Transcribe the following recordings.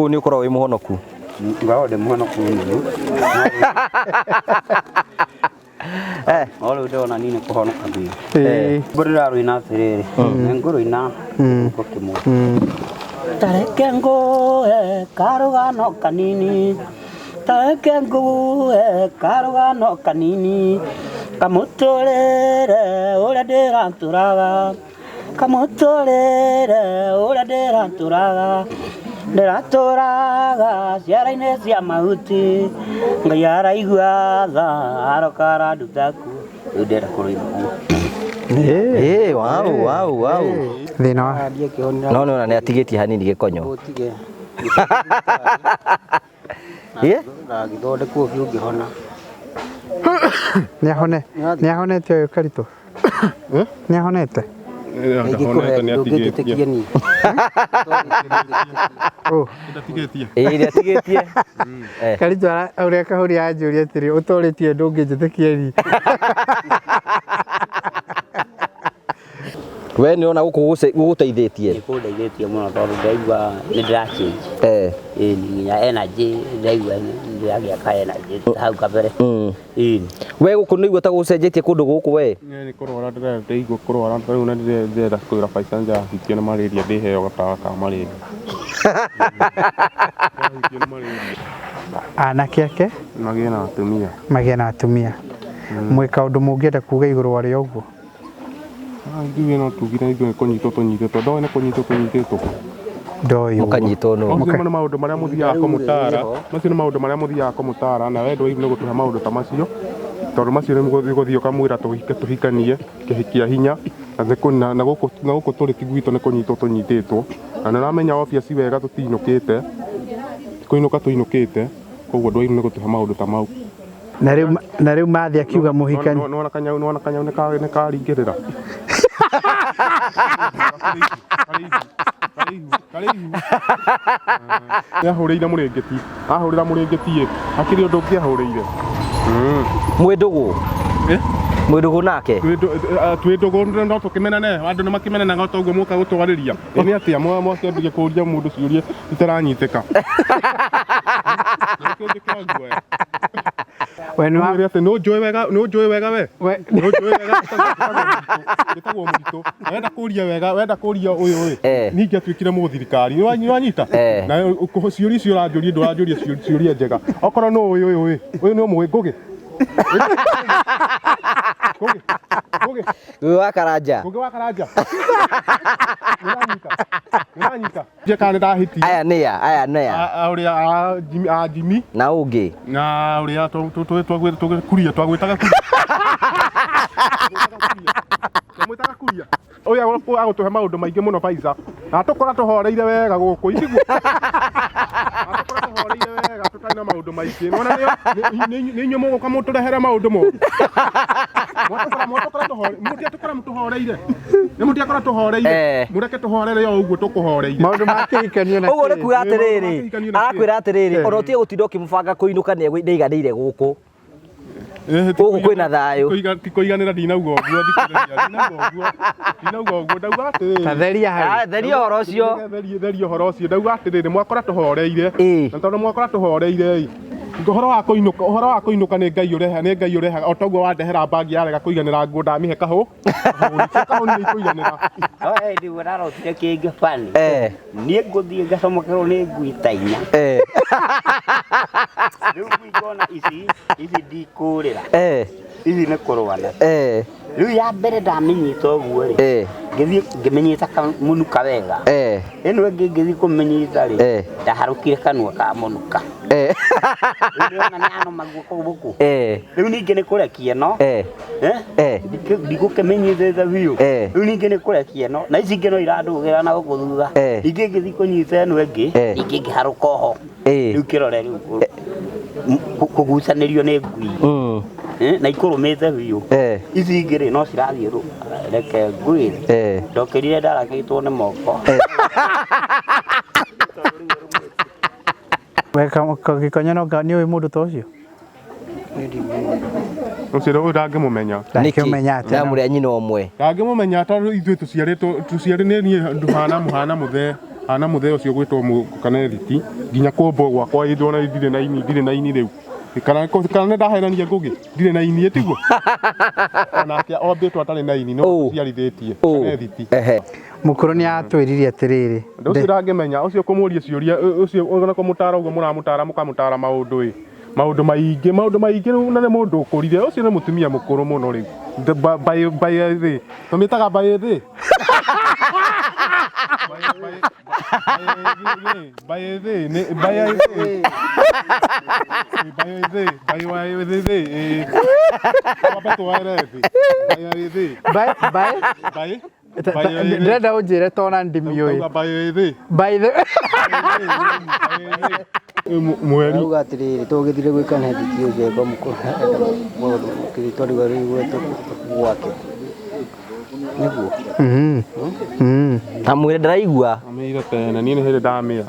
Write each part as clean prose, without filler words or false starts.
Kũu nĩ ũkoragwo wĩ mũhonoku. Ngoragwo ndĩ mũhonoku mũno. No rĩu ndĩrona niĩ nĩ kũhonoka biũ. Rwĩmbo ndĩrarũina atĩrĩrĩ, nĩ ngũrũina kĩbungo kĩmwe. Ta reke ngũhe karũgano kanini, ta reke ngũhe karũgano kanini, kamũtũrĩre ũrĩa ndĩratũraga. Kamũtũrĩre ũrĩa ndĩratũraga, ndĩratũraga ciara-inĩ cia mahuti, Ngai araigua tha aroka aranduta kuo. Rĩu ndĩrenda kũrũimba ũguo. Ĩĩ, wow, wow, wow. Thĩna wa No nĩ ona nĩ atigĩtie hanini gĩkonyo. Ũtige. Ĩĩ? Na ngĩthondekwo biũ ngĩhona. nĩahone nĩahonete ũyũ Karitũ nĩahonete Ingĩkũhe ndũngĩnjĩtĩkia niĩ. Ũ, Ĩĩ, nĩ atigĩtie. Eh. Karitũ ũrĩa kahũri anjũria atĩrĩ ũtorĩtie ndũngĩnjĩtĩkia niĩ. We nĩ ũrona gũkũ gũgũteithĩtie? Nĩ kũndeithĩtie mũno tondũ ndaigua nĩ ndĩra change. Ĩĩ nginya energy ndaigua nĩ ndĩragĩa ka energy ta hau kabere. Ĩĩ. We gũkũ nĩ ũigua ta gũcenjetie kũndũ gũkũ we? Niĩ nĩ kũrwara ndĩraigua kũrwara rĩu na ndĩrenda kwĩra Pfizer njahutio nĩ malaria ndĩheo gatawa ka malaria. Ndahutio nĩ malaria. Anake ake Magĩe na atumia. Magĩe na atumia. Mwĩ kaũndũ mũngĩenda kuga igũrũ wa rĩa ũguo? Ithuĩ no tugire ithuĩ nĩ kũnyitwo tũnyitĩtwo, ndoĩ nĩ kũnyitwo tũnyitĩtwo. Ndoĩ ũguo. Mũkanyitwo nũ? Macio nĩ maũndũ marĩa mũthiaga kũmũtara, macio nĩ maũndũ marĩa mũthiaga kũmũtara na we ndwagĩrĩirwo nĩ gũtũhe maũndũ ta macio, tondũ macio nĩ gũthiĩ ũkamwĩra tũhikanie kĩhiki kĩa hinya, na gũkũ tũrĩ ti gwitũ nĩ kũnyitwo tũnyitĩtwo, na nĩ ũramenya obvious wega tũtiinũkĩte, ti kũinũka tũinũkĩte, koguo ndwagĩrĩirwo nĩ gũtũhe maũndũ ta mau. Na rĩu na rĩu mathi akiuga mũhikani. Nĩwona kanyau nĩwona kanyau nĩ karingĩrĩra. Nĩ ahũrĩire mũrĩngĩti, ahũrĩra mũrĩngĩti ĩ, hakĩrĩ ũndũ ũngĩ ahũrĩire. Mwĩ ndũgũ? Eh? Mwĩ ndũgũ nake? Twĩ ndũgũ no tũkĩmenane, andũ nĩ makĩmenanaga o ta ũguo mũka gũtwarĩria. Ĩ nĩ atĩa mwakĩambia kũria mũndũ ciũria itaranyitĩka? Nĩkĩo guoya. We nĩ wa Ũmwĩre atĩ nĩ ũnjũĩ wega, nĩ ũnjũĩ wega we? We Nĩ ũnjũĩ wega njĩtagwo Mũritũ. Na wenda kũria wega, wenda kũria ũyũ ĩ, niĩ ingĩatuĩkire mũthirikari. Nĩ wanyita? Na ciũria icio ũranjũria ndũranjũria ciũria njega. Okorwo nĩ ũĩ ũyũ ĩ, ũyũ nĩ ũmũĩ Ngũgĩ? Ngũgĩ? Ngũgĩ? Ngũgĩ wa Karanja. Ngũgĩ wa Karanja. Nĩ ũranyita? Nĩ kana nĩ ndahĩtia. Aya nĩ a, aya nĩ a. Ũrĩa a Jimmy, a Jimmy. Na ũngĩ. Na ũrĩa kuria twagwĩtaga kuria. Twamwĩtaga kuria. Ũyũ agũtũhe maũndũ maingĩ mũno Pfizer. Na tũkora tũhoreire wega gũkũ itiguo. Na tũkora tũhoreire wega tũtarĩ na maũndũ maingĩ. Nĩwona nĩ inyuĩ mũgũka mũtũrehere maũndũ moru. Mwatũkora tũhoreire. Mũtiatũkora tũhoreire. Nĩ mũtiakora tũhoreire. Mũreke tũhorere o ũguo tũkũhoreire. Maũndũ ma kĩhikanio na Ũguo nĩ kĩĩ? kuga atĩrĩrĩ, Maũndũ ma kĩhikanio na kĩĩ? arakwĩra atĩrĩrĩ, ona ũtige gũtinda ũkĩmũbanga kũinũka nĩ aiganĩire gũkũ. Gũkũ kwĩna thayũ. Ti kũiganĩra ndinauga ũguo, thikĩrĩria, ndinauga ũguo, ndinauga ũguo, ndauga atĩrĩrĩ. Ta theria hau. Ah, theria ũhoro ũcio. Theria, theria ũhoro ũcio, ndauga atĩrĩrĩ, mwakora tũhoreire, Ĩĩ. na tondũ mwakora tũhoreire ĩ, ũhoro wa kũinũka, ũhoro wa kũinũka nĩ Ngai ũrehaga, nĩ Ngai ũrehaga, o toguo wandehera mbagi yarega kũiganĩra nguo ndamĩhe kahũ, kahũni, kahũni nĩ ikũiganĩra. No hĩndĩ ĩmwe ndarotire kĩngĩ funny. Eh. Niĩ ngũthiĩ ngacomokerwo nĩ ngui ta inya. Rĩu ngui ngona ici ici ndikũrĩra. Ici nĩ kũrũa nacio. Rĩu ya mbere ndamĩnyita ũguo rĩ, ngĩthiĩ ngĩmĩnyita mũnuka wega. Ĩno ĩngĩ ngĩthiĩ kũmĩnyita rĩ, ndaharũkire kanua ka mũnuka. Rĩu ndĩrona nĩ yanũma guoko gũkũ. Rĩu ningĩ nĩ kũrekia ĩno. Eh? Ndikũkĩmĩnyitĩte biũ. Rĩu ningĩ nĩ kũrekia ĩno. Na ici ingĩ no irandũgĩra na gũkũ thutha. Ningĩ ngĩthiĩ kũnyita ĩno ĩngĩ, ningĩ ngĩharũka oho. Rĩu kĩrore rĩu kũgucanĩrio nĩ ngui. Na ikũrũmĩte biũ. Ici ingĩ rĩ no cirathiĩ reke ngwĩre. Ndokĩrire ndarakĩtwo nĩ moko. We gĩkonyo no nĩ ũĩ mũndũ ta ũcio? Ũcio ũyũ ndangĩmũmenya. Ndangĩmũmenya atĩa? Na mũrĩ a nyina ũmwe. Ndangĩmũmenya tondũ ithuĩ tũciarĩtwo tũciarĩ nĩ niĩ nduhana mũhana mũthee. Ana mũthee ũcio gwĩtwo Kanethiti nginya kũmbwo gwakwa ĩndona ndirĩ na ini, ndirĩ na ini rĩu. Kana kana nĩ ndahenania Ngũgĩ, ndirĩ na ini tiguo. Onake ombĩtwo atarĩ na ini no ciarithĩtie Kanethiti. Mũkũrũ nĩ atwĩrire atĩrĩrĩ, Ũndũ ũcio ndangĩmenya, ũcio kũmũria ciũria, ũcio ona kũmũtara ũguo mũramũtara mũkamũtara maũndũ ĩ. Maũndũ maingĩ, maũndũ maingĩ rĩu na nĩ mũndũ ũkũrire, ũcio nĩ mũtumia mũkũrũ mũno rĩu. By thĩ. Tũmĩtaga by thĩ. By thĩ, nĩ by thĩ. By thĩ, by thĩ, ĩ. Twambe twoere thĩ. By thĩ. By by By ndĩrenda ũnjĩre tona ndimiũĩ. Tauga by thĩ. By the Mweri Auga atĩrĩrĩ, tũgĩthire gwĩ Kanethiti ũcio eko mũkũrũ maũndũ kĩrĩtwa rĩu gwetwo gwake nĩguo. Na mwĩre ndĩraigua. Amĩire tene, niĩ nĩ hĩndĩ ndamĩra.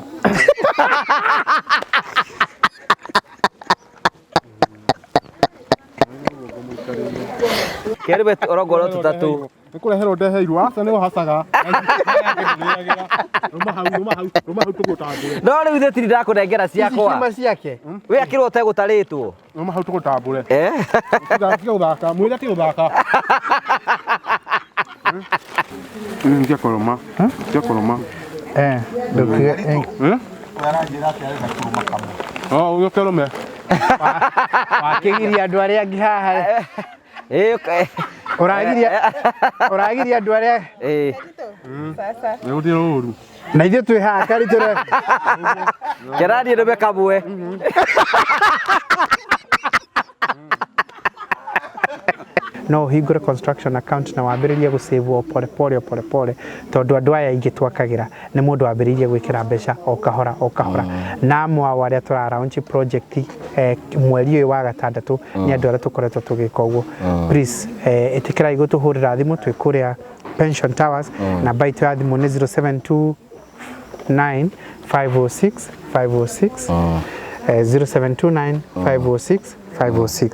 Kerĩ orongoro tũtatũ. Nĩ kũreherwo ndeheirwo, aca nĩ ũhacaga. Rũma hau, rũma hau, rũma hau tũgũtambũre. No rĩu ithuĩ tiri ndakũnengera ciakwa. Ciuma ciake. We akĩrwo ũtegũtarĩtwo. Rũma hau tũgũtambũre. Eh? Tiga tiga gũthaka, mwĩre tiga gũthaka. Tiga kũrũma. Tiga kũrũma. Eh, ndũkiuge Eh? Oh, ũgĩũke ũrũme. Wakĩgiria andũ arĩa angĩ haha. Eh, Ũragiria ũragiria andũ arĩa eh. Nĩ gũtirĩ ũru. Na ithuĩ twĩ haha karitũ. Kĩraniĩ nĩme kamwe. No ũhingũre construction account na wambĩrĩrie gũsave o pole pole o pole pole, tondũ andũ aya aingĩ twakagĩra nĩ mũndũ wambĩrĩirie gwĩkĩra mbeca o kahora o kahora. Na amwe ao arĩa tũra launch project mweri ũyũ wa gatandatũ nĩ andũ arĩa tũkoretwo tũgĩka ũguo. Please ĩtĩkĩrai gũtũhũrĩra thimũ, twĩ kũrĩa Pension Towers. Namba itũ ya thimũ nĩ 0729 506 506, 0729 506 506.